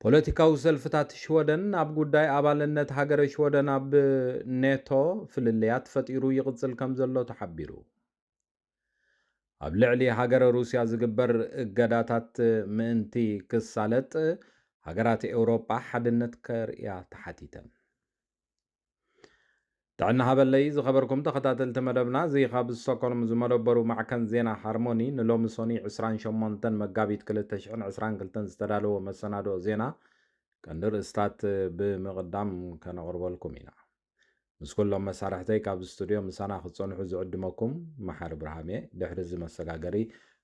ፖለቲካዊ ሰልፍታት ሽወደን ኣብ ጉዳይ ኣባልነት ሃገረ ሽወደን ኣብ ኔቶ ፍልልያት ፈጢሩ ይቕጽል ከም ዘሎ ተሓቢሩ። ኣብ ልዕሊ ሃገረ ሩስያ ዝግበር እገዳታት ምእንቲ ክሳለጥ፣ ሃገራት ኤውሮጳ ሓድነት ከርእያ ተሓቲተን። ጥዕና ሃበለይ ዝኸበርኩም ተኸታተልቲ መደብና፣ እዚ ካብ ስቶኮልም ዝመደበሩ ማዕከን ዜና ሃርሞኒ ንሎሚ ሶኒ ዕስራን ሸሞንተን መጋቢት ክልተ ሽሕን ዕስራን ክልተን ዝተዳለወ መሰናድኦ ዜና ቀንዲ ርእስታት ብምቕዳም ከነቕርበልኩም ኢና። ምስ ኩሎም መሳርሕተይ ካብ ስቱድዮ ምሳና ክትጸንሑ ዝዕድመኩም መሓሪ ብርሃም እየ። ድሕሪ እዚ መሰጋገሪ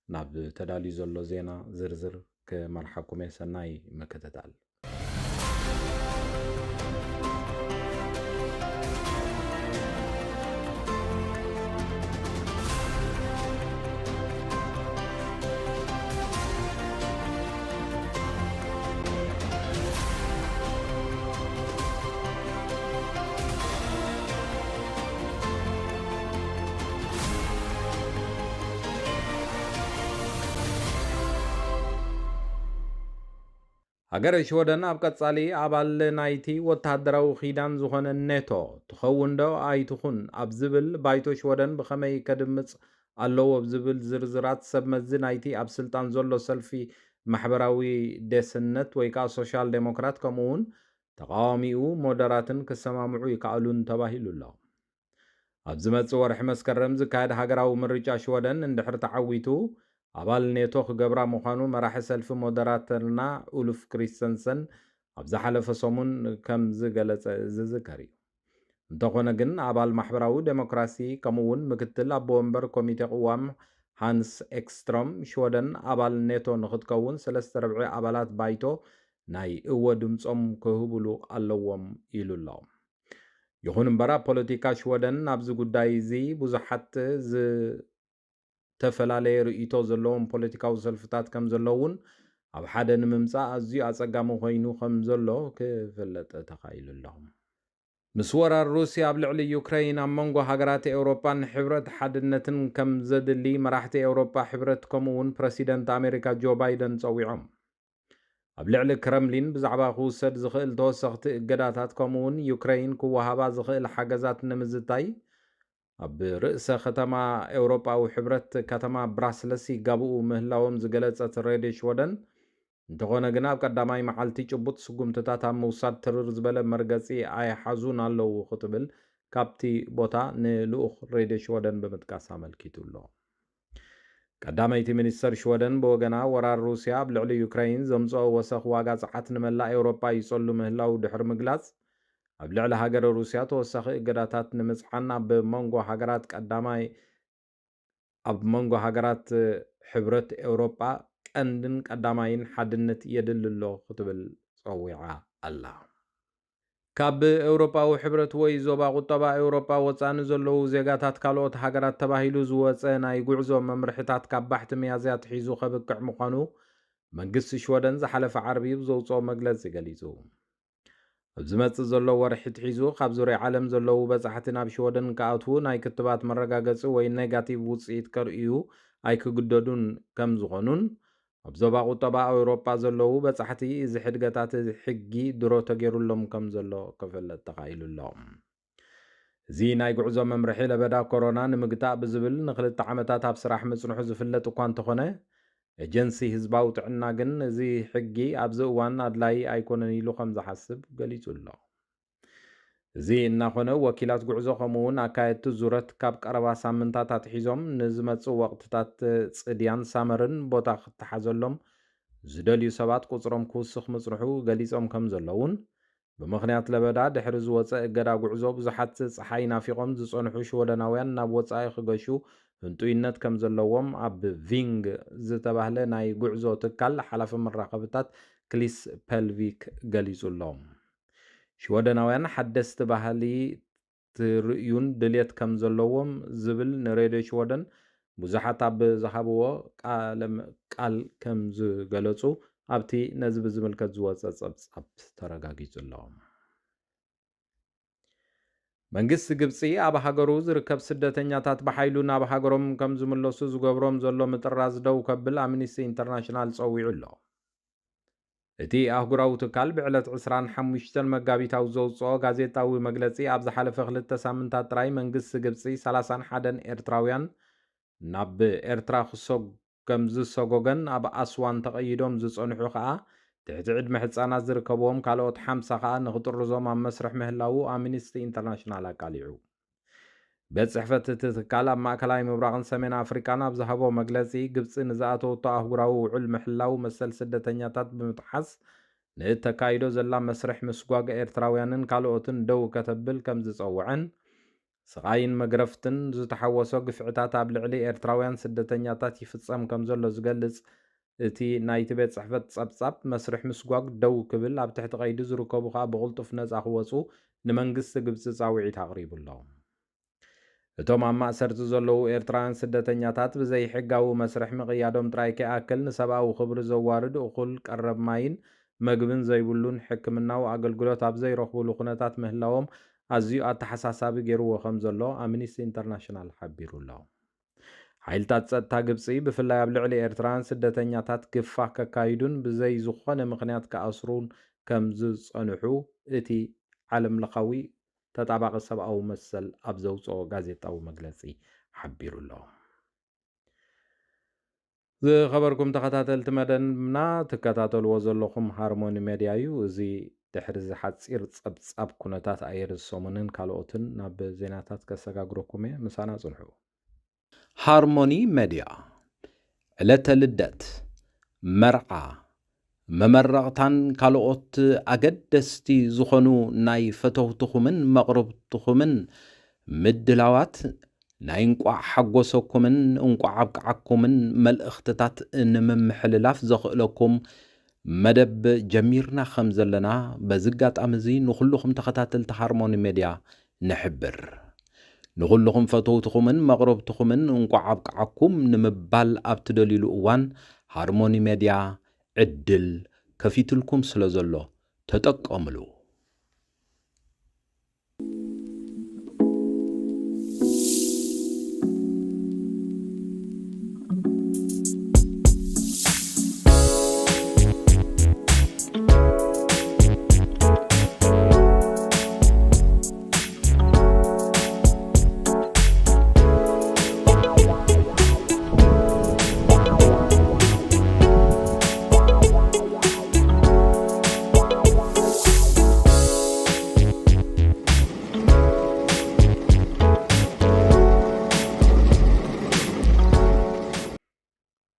ናብ ተዳልዩ ዘሎ ዜና ዝርዝር ክመርሓኩም እየ። ሰናይ ምክትታል። ሃገረ ሽወደን ኣብ ቀጻሊ ኣባል ናይቲ ወተሃደራዊ ኪዳን ዝኾነ ኔቶ ትኸውን ዶ ኣይትኹን ኣብ ዝብል ባይቶ ሽወደን ብኸመይ ከድምጽ ኣለዎ ኣብ ዝብል ዝርዝራት ሰብ መዚ ናይቲ ኣብ ስልጣን ዘሎ ሰልፊ ማሕበራዊ ደስነት ወይ ከዓ ሶሻል ዴሞክራት ከምኡ እውን ተቃዋሚኡ ሞደራትን ክሰማምዑ ይከኣሉን ተባሂሉ ኣሎ። ኣብ ዝመጽእ ወርሒ መስከረም ዝካየድ ሃገራዊ ምርጫ ሽወደን እንድሕር ተዓዊቱ ኣባል ኔቶ ክገብራ ምዃኑ መራሒ ሰልፊ ሞደራተርና ኡሉፍ ክሪስተንሰን ኣብ ዝሓለፈ ሰሙን ከም ዝገለጸ ዝዝከር እዩ። እንተኾነ ግን ኣባል ማሕበራዊ ዴሞክራሲ ከምኡ እውን ምክትል ኣቦ ወንበር ኮሚቴ ቅዋም ሃንስ ኤክስትሮም ሽወደን ኣባል ኔቶ ንክትከውን ሰለስተ ርብዒ ኣባላት ባይቶ ናይ እወ ድምጾም ክህብሉ ኣለዎም ኢሉ ኣሎ። ይኹን እምበር ኣብ ፖለቲካ ሽወደን ኣብዚ ጉዳይ እዚ ብዙሓት ዝተፈላለየ ርእይቶ ዘለዎም ፖለቲካዊ ሰልፍታት ከም ዘለውን ኣብ ሓደ ንምምጻእ ኣዝዩ ኣጸጋሚ ኮይኑ ከም ዘሎ ክፍለጥ ተኻኢሉ ኣሎ። ምስ ወራር ሩስያ ኣብ ልዕሊ ዩክረይን ኣብ መንጎ ሃገራት ኤውሮጳን ሕብረት ሓድነትን ከም ዘድሊ መራሕቲ ኤውሮጳ ሕብረት ከምኡ እውን ፕረሲደንት ኣሜሪካ ጆ ባይደን ጸዊዖም። ኣብ ልዕሊ ክረምሊን ብዛዕባ ክውሰድ ዝኽእል ተወሰኽቲ እገዳታት ከምኡ እውን ዩክረይን ክወሃባ ዝኽእል ሓገዛት ንምዝታይ ኣብ ርእሰ ከተማ ኤውሮጳዊ ሕብረት ከተማ ብራስለስ ይጋብኡ ምህላዎም ዝገለጸት ሬድዮ ሽወደን፣ እንተኾነ ግን ኣብ ቀዳማይ መዓልቲ ጭቡጥ ስጉምትታት ኣብ ምውሳድ ትርር ዝበለ መርገጺ ኣይሓዙን ኣለዉ ክትብል ካብቲ ቦታ ንልኡኽ ሬድዮ ሽወደን ብምጥቃስ ኣመልኪቱ ኣሎ። ቀዳመይቲ ሚኒስተር ሽወደን ብወገና ወራር ሩስያ ኣብ ልዕሊ ዩክረይን ዘምጽኦ ወሰኽ ዋጋ ጸዓት ንመላእ ኤውሮጳ ይጸሉ ምህላው ድሕሪ ምግላጽ፣ ኣብ ልዕሊ ሃገረ ሩስያ ተወሳኺ እገዳታት ንምጽዓን ኣብ መንጎ ሃገራት ቀዳማይ ኣብ መንጎ ሃገራት ሕብረት ኤውሮጳ ቀንድን ቀዳማይን ሓድነት የድሊ ኣሎ ክትብል ጸዊዓ ኣላ። ካብ ኤውሮጳዊ ሕብረት ወይ ዞባ ቁጠባ ኤውሮጳ ወጻኢ ንዘለዉ ዜጋታት ካልኦት ሃገራት ተባሂሉ ዝወጸ ናይ ጉዕዞ መምርሕታት ካብ ባሕቲ ሚያዝያ ኣትሒዙ ከብቅዕ ምዃኑ መንግስቲ ሽወደን ዝሓለፈ ዓርቢ ብዘውጽኦ መግለጺ ገሊጹ። ኣብ ዝመጽእ ዘሎ ወርሒ ኣትሒዙ ካብ ዙርያ ዓለም ዘለዉ በጻሕቲ ናብ ሽወደን ክኣትዉ ናይ ክትባት መረጋገጺ ወይ ኔጋቲቭ ውጽኢት ከርእዩ ኣይክግደዱን ከም ዝኾኑን ኣብ ዞባ ቁጠባ ኣውሮጳ ዘለዉ በጻሕቲ እዚ ሕድገታት ሕጊ ድሮ ተገይሩሎም ከም ዘሎ ክፍለጥ ተኻኢሉ ኣሎ። እዚ ናይ ጉዕዞ መምርሒ ለበዳ ኮሮና ንምግታእ ብዝብል ንክልተ ዓመታት ኣብ ስራሕ ምጽንሑ ዝፍለጥ እኳ እንተኾነ፣ ኤጀንሲ ህዝባዊ ጥዕና ግን እዚ ሕጊ ኣብዚ እዋን ኣድላዪ ኣይኮነን ኢሉ ከም ዝሓስብ ገሊጹ ኣሎ። እዚ እናኾነ፣ ወኪላት ጉዕዞ ከምኡ እውን ኣካየድቲ ዙረት ካብ ቀረባ ሳምንታት ኣትሒዞም ንዝመጽእ ወቕትታት ጽድያን ሳመርን ቦታ ክተሓዘሎም ዝደልዩ ሰባት ቁጽሮም ክውስኽ ምጽንሑ ገሊጾም ከም ዘለውን፣ ብምኽንያት ለበዳ ድሕሪ ዝወጸ እገዳ ጉዕዞ ብዙሓት ጸሓይ ናፊቖም ዝጸንሑ ሽወደናውያን ናብ ወጻኢ ክገሹ ህንጡይነት ከም ዘለዎም ኣብ ቪንግ ዝተባህለ ናይ ጉዕዞ ትካል ሓላፊ መራኸብታት ክሊስ ፐልቪክ ገሊጹ ኣሎ። ሽወደናውያን ሓደስቲ ባህሊ ትርእዩን ድልየት ከም ዘለዎም ዝብል ንሬድዮ ሽወደን ብዙሓት ኣብ ዝሃብዎ ቃለ ም-፣ ቃል ከም ዝገለጹ ኣብቲ ነዚ ብዝምልከት ዝወጸ ጸብጻብ ተረጋጊጹ ኣሎ። መንግስቲ ግብጺ ኣብ ሃገሩ ዝርከብ ስደተኛታት ብሓይሉ ናብ ሃገሮም ከም ዝምለሱ ዝገብሮም ዘሎ ምጥራዝ ደው ከብል ኣምኒስቲ ኢንተርናሽናል ጸዊዑ ኣሎ። እቲ ኣህጉራዊ ትካል ብዕለት ዕስራን ሓሙሽተን መጋቢት ኣብ ዘውፅኦ ጋዜጣዊ መግለፂ፣ ኣብ ዝሓለፈ ክልተ ሳምንታት ጥራይ መንግስቲ ግብፂ ሰላሳን ሓደን ኤርትራውያን ናብ ኤርትራ ክሰ-፣ ከም ዝሰጎገን ኣብ ኣስዋን ተቐይዶም ዝጸንሑ ከኣ ትሕቲ ዕድመ ህጻናት ዝርከብዎም ካልኦት ሓምሳ ከኣ ንኽጥርዞም ኣብ መስርሕ ምህላዉ ኣምኒስቲ ኢንተርናሽናል ኣቃሊዑ። ቤት ጽሕፈት እቲ ትካል ኣብ ማእከላይ ምብራቕን ሰሜን ኣፍሪቃን ኣብ ዝሃቦ መግለጺ፣ ግብጺ ንዝኣተወቶ ኣህጉራዊ ውዑል ምሕላው መሰል ስደተኛታት ብምጥሓስ ንእተካይዶ ዘላ መስርሕ ምስጓግ ኤርትራውያንን ካልኦትን ደው ከተብል ከም ዝጸውዐን፣ ስቓይን መግረፍትን ዝተሓወሶ ግፍዕታት ኣብ ልዕሊ ኤርትራውያን ስደተኛታት ይፍጸም ከም ዘሎ ዝገልጽ እቲ ናይቲ ቤት ጽሕፈት ጸብጻብ፣ መስርሕ ምስጓግ ደው ክብል፣ ኣብ ትሕቲ ቀይዲ ዝርከቡ ከኣ ብቕልጡፍ ነጻ ክወጹ ንመንግስቲ ግብጺ ጻውዒት ኣቕሪቡ ኣሎ። እቶም ኣብ ማእሰርቲ ዘለዉ ኤርትራውያን ስደተኛታት ብዘይሕጋዊ መስርሕ ምቕያዶም ጥራይ ከይኣክል፣ ንሰብኣዊ ክብሪ ዘዋርድ እኹል ቀረብ ማይን መግብን ዘይብሉን ሕክምናዊ ኣገልግሎት ኣብ ዘይረኽብሉ ኩነታት ምህላዎም ኣዝዩ ኣተሓሳሳቢ ገይርዎ ከም ዘሎ ኣምኒስቲ ኢንተርናሽናል ሓቢሩ ኣሎ። ሓይልታት ጸጥታ ግብጺ ብፍላይ ኣብ ልዕሊ ኤርትራውያን ስደተኛታት ግፋ ከካይዱን ብዘይ ዝኾነ ምኽንያት ክኣስሩን ከም ዝጸንሑ እቲ ዓለምለኻዊ ተጣባቒ ሰብኣዊ መሰል ኣብ ዘውጽኦ ጋዜጣዊ መግለጺ ሓቢሩ ኣሎ። ዝኸበርኩም ተኸታተልቲ መደብና፣ ትከታተልዎ ዘለኹም ሃርሞኒ ሜድያ እዩ። እዚ ድሕሪ እዚ ሓጺር ጸብጻብ ኩነታት ኣየር ሰሙንን ካልኦትን ናብ ዜናታት ከሰጋግረኩም እየ። ምሳና ጽንሑ። ሃርሞኒ ሜድያ፣ ዕለተ ልደት፣ መርዓ፣ መመረቕታን ካልኦት ኣገደስቲ ዝኾኑ ናይ ፈተውትኹምን መቕርብትኹምን ምድላዋት፣ ናይ እንቋዕ ሓጎሰኩምን እንቋዕ ኣብቅዓኩምን መልእኽትታት ንምምሕልላፍ ዘኽእለኩም መደብ ጀሚርና ከም ዘለና በዚ ኣጋጣሚ እዚ ንኹልኹም ተኸታተልቲ ሃርሞኒ ሜድያ ንሕብር። ንኹልኹም ፈተውትኹምን መቕረብትኹምን እንቋዕ ኣብቅዓኩም ንምባል ኣብ ትደልዩሉ እዋን ሃርሞኒ ሜድያ ዕድል ከፊትልኩም ስለ ዘሎ ተጠቀምሉ።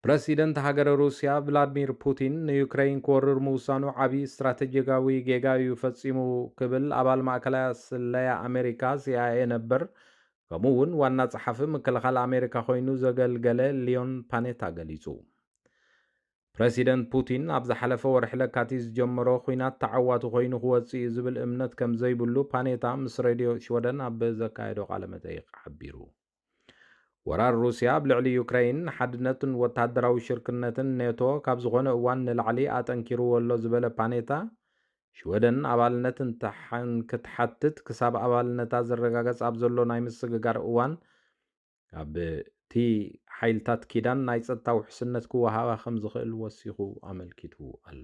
ፕረሲደንት ሃገረ ሩስያ ቭላድሚር ፑቲን ንዩክረይን ክወርር ምውሳኑ ዓቢ ስትራተጂካዊ ጌጋ እዩ ፈጺሙ ክብል ኣባል ማእከላይ ስለያ ኣሜሪካ፣ ሲ ኣይ ኤ፣ ነበር፣ ከምኡ እውን ዋና ጸሓፊ ምክልኻል ኣሜሪካ ኮይኑ ዘገልገለ ሊዮን ፓኔታ ገሊጹ። ፕረሲደንት ፑቲን ኣብ ዝሓለፈ ወርሒ ለካቲት ዝጀመሮ ኲናት ተዓዋቲ ኮይኑ ክወጽእ እዩ ዝብል እምነት ከም ዘይብሉ ፓኔታ ምስ ሬድዮ ሽወደን ኣብ ዘካየዶ ቃለ መጠይቕ ሓቢሩ። ወራር ሩስያ ኣብ ልዕሊ ዩክረይን ንሓድነትን ወተሃደራዊ ሽርክነትን ኔቶ ካብ ዝኾነ እዋን ንላዕሊ ኣጠንኪርዎ ኣሎ ዝበለ ፓኔታ፣ ሽወደን ኣባልነት እንተሓን-፣ ክትሓትት ክሳብ ኣባልነታ ዝረጋገጽ ኣብ ዘሎ ናይ ምስግጋር እዋን፣ ኣብቲ ሓይልታት ኪዳን ናይ ጸጥታ ውሕስነት ክወሃባ ከም ዝኽእል ወሲኹ ኣመልኪቱ ኣሎ።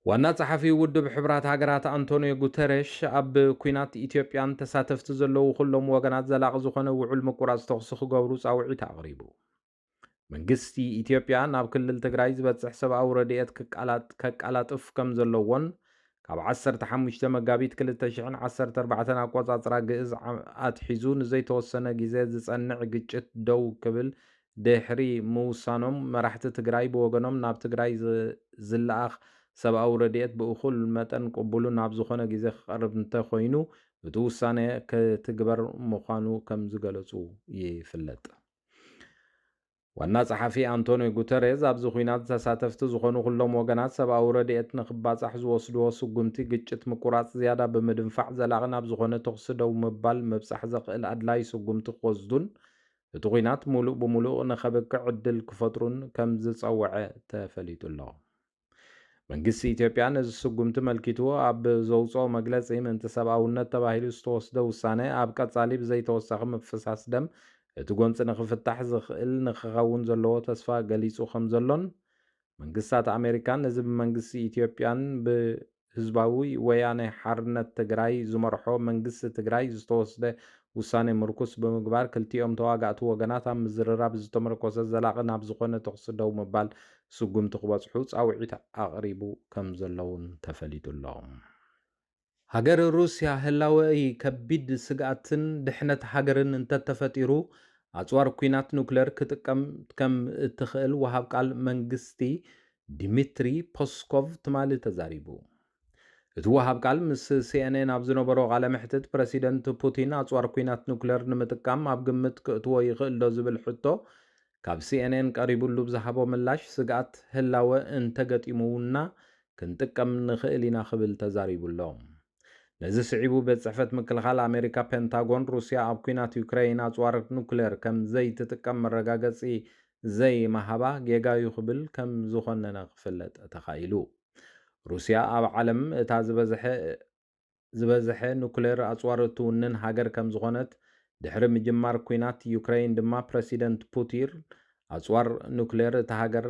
ዋና ጸሓፊ ውድብ ሕቡራት ሃገራት ኣንቶኒዮ ጉተሬሽ፣ ኣብ ኲናት ኢትዮጵያን ተሳተፍቲ ዘለዉ ኩሎም ወገናት ዘላቒ ዝኾነ ውዑል ምቁራጽ ተኹሲ ክገብሩ ጻውዒት ኣቕሪቡ። መንግስቲ ኢትዮጵያ ናብ ክልል ትግራይ ዝበጽሕ ሰብኣዊ ረድኤት ክቃላጥ-፣ ከቃላጥፍ ከም ዘለዎን፣ ካብ ዓሰርተ ሓሙሽተ መጋቢት ክልተ ሽሕን ዓሰርተ ኣርባዕተን ኣቆጻጽራ ግእዝ ዓ-፣ ኣትሒዙ ንዘይተወሰነ ግዜ ዝጸንዕ ግጭት ደው ክብል ድሕሪ ምውሳኖም፣ መራሕቲ ትግራይ ብወገኖም ናብ ትግራይ ዝ-፣ ዝለኣኽ ሰብኣዊ ረድኤት ብእኹል መጠን ቅቡልን ኣብ ዝኾነ ግዜ ክቐርብ እንተኾይኑ፣ እቲ ውሳነ ክትግበር ምዃኑ ከም ዝገለጹ ይፍለጥ። ዋና ጸሓፊ ኣንቶኒዮ ጉተሬዝ፣ ኣብዚ ኲናት ተሳተፍቲ ዝኾኑ ኩሎም ወገናት ሰብኣዊ ረድኤት ንኽባጻሕ ዝወስድዎ ስጉምቲ፣ ግጭት ምቁራጽ ዝያዳ ብምድንፋዕ፣ ዘላቒ ናብ ዝኾነ ተኹሲ ደው ምባል ምብጻሕ ዘኽእል ኣድላዪ ስጉምቲ ክወስዱን፣ እቲ ኲናት ምሉእ ብምሉእ ንኸብቅዕ ዕድል ክፈጥሩን ከም ዝጸውዐ ተፈሊጡ ኣሎ። መንግስቲ ኢትዮጵያ ነዚ ስጉምቲ መልኪቱ ኣብ ዘውጽኦ መግለጺ፣ ምእንቲ ሰብኣውነት ተባሂሉ ዝተወስደ ውሳነ፣ ኣብ ቀጻሊ ብዘይተወሳኺ ምፍሳስ ደም እቲ ጎንጺ ንኽፍታሕ ዝኽእል ንኽኸውን ዘለዎ ተስፋ ገሊጹ ከም ዘሎን፣ መንግስታት ኣሜሪካን ነዚ ብመንግስቲ ኢትዮጵያን ብህዝባዊ ወያነ ሓርነት ትግራይ ዝመርሖ መንግስቲ ትግራይ ዝተወስደ ውሳኔ ምርኩስ ብምግባር ክልቲኦም ተዋጋእቲ ወገናት ኣብ ምዝርራብ ዝተመርኮሰ ዘላቒ ናብ ዝኾነ ተኹሲ ደው ምባል ስጉምቲ ክበጽሑ ጻውዒት ኣቕሪቡ ከም ዘለውን ተፈሊጡ ኣሎ። ሃገር ሩስያ ህላወኢ ከቢድ ስግኣትን ድሕነት ሃገርን እንተተፈጢሩ ኣጽዋር ኲናት ኑክለር ክጥቀም ከም እትኽእል ወሃብ ቃል መንግስቲ ዲሚትሪ ፖስኮቭ ትማሊ ተዛሪቡ። እቲ ወሃብ ቃል ምስ ሲኤንኤን ኣብ ዝነበሮ ቃለ መሕትት ፕረሲደንት ፑቲን ኣጽዋር ኲናት ኑክለር ንምጥቃም ኣብ ግምት ክእትዎ ይኽእል ዶ ዝብል ሕቶ ካብ ሲኤንኤን ቀሪቡሉ ብዝሃቦ ምላሽ ስግኣት ህላወ እንተገጢሙና ክንጥቀም ንኽእል ኢና ክብል ተዛሪቡ ኣሎ። ነዚ ስዒቡ ቤት ጽሕፈት ምክልኻል ኣሜሪካ ፔንታጎን ሩስያ ኣብ ኲናት ዩክረይን ኣጽዋር ኑክሌር ከም ዘይትጥቀም መረጋገጺ ዘይምሃባ ጌጋዩ ክብል ከም ዝኾነነ ክፍለጥ ተኻኢሉ። ሩስያ ኣብ ዓለም እታ ዝበዝሐ ዝበዝሐ ኑክሌር ኣጽዋር እትውንን ሃገር ከም ዝኾነት ድሕሪ ምጅማር ኲናት ዩክረይን ድማ ፕረሲደንት ፑቲን ኣጽዋር ኑክሌር እታ ሃገር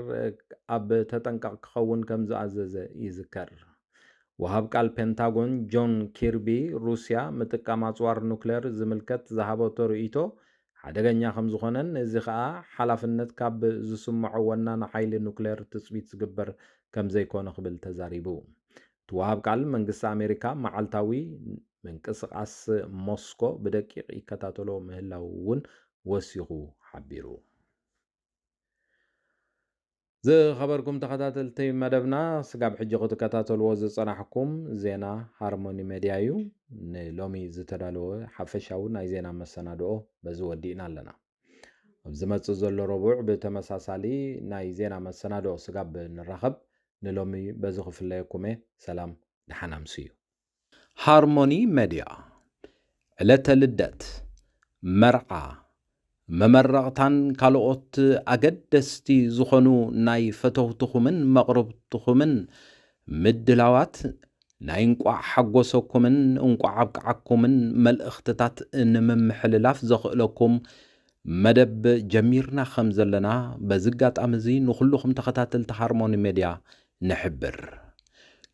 ኣብ ተጠንቀቕ ክኸውን ከም ዝኣዘዘ ይዝከር። ወሃብ ቃል ፔንታጎን ጆን ኪርቢ ሩስያ ምጥቃም ኣጽዋር ኑክሌር ዝምልከት ዝሃበቶ ርእይቶ ሓደገኛ ከም ዝኾነን እዚ ኸኣ ሓላፍነት ካብ ዝስምዖ ወናኒ ሓይሊ ኑክሌር ትጽቢት ዝግበር ከም ዘይኮነ ክብል ተዛሪቡ። እቲ ወሃብ ቃል መንግስቲ ኣሜሪካ መዓልታዊ ምንቅስቓስ ሞስኮ ብደቂቕ ይከታተሎ ምህላው እውን ወሲኹ ሓቢሩ። ዝኸበርኩም ተኸታተልቲ መደብና ስጋብ ሕጂ ክትከታተልዎ ዝጸናሕኩም ዜና ሃርሞኒ ሜድያ እዩ። ንሎሚ ዝተዳለወ ሓፈሻዊ ናይ ዜና መሰናድኦ በዚ ወዲእና ኣለና። ኣብ ዝመጽእ ዘሎ ረቡዕ ብተመሳሳሊ ናይ ዜና መሰናድኦ ስጋብ ንራኸብ ንሎሚ በዚ ክፍለየኩም እየ። ሰላም፣ ደሓን ኣምስዩ። ሃርሞኒ ሜድያ ዕለተ ልደት፣ መርዓ፣ መመረቕታን ካልኦት ኣገደስቲ ዝኾኑ ናይ ፈተውትኹምን መቕርብትኹምን ምድላዋት ናይ እንቋዕ ሓጎሰኩምን እንቋዕ ኣብቅዓኩምን መልእኽትታት ንምምሕልላፍ ዘኽእለኩም መደብ ጀሚርና ከም ዘለና በዚ ኣጋጣሚ እዚ ንኹልኹም ተኸታተልቲ ሃርሞኒ ሜድያ ንሕብር።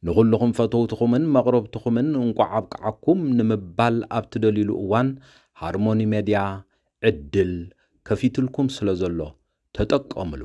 ንኹልኹም ፈተውትኹምን መቕረብትኹምን እንቋዕ ኣብቅዓኩም ንምባል ኣብ ትደልዩሉ እዋን ሃርሞኒ ሜድያ ዕድል ከፊትልኩም ስለ ዘሎ ተጠቀምሉ።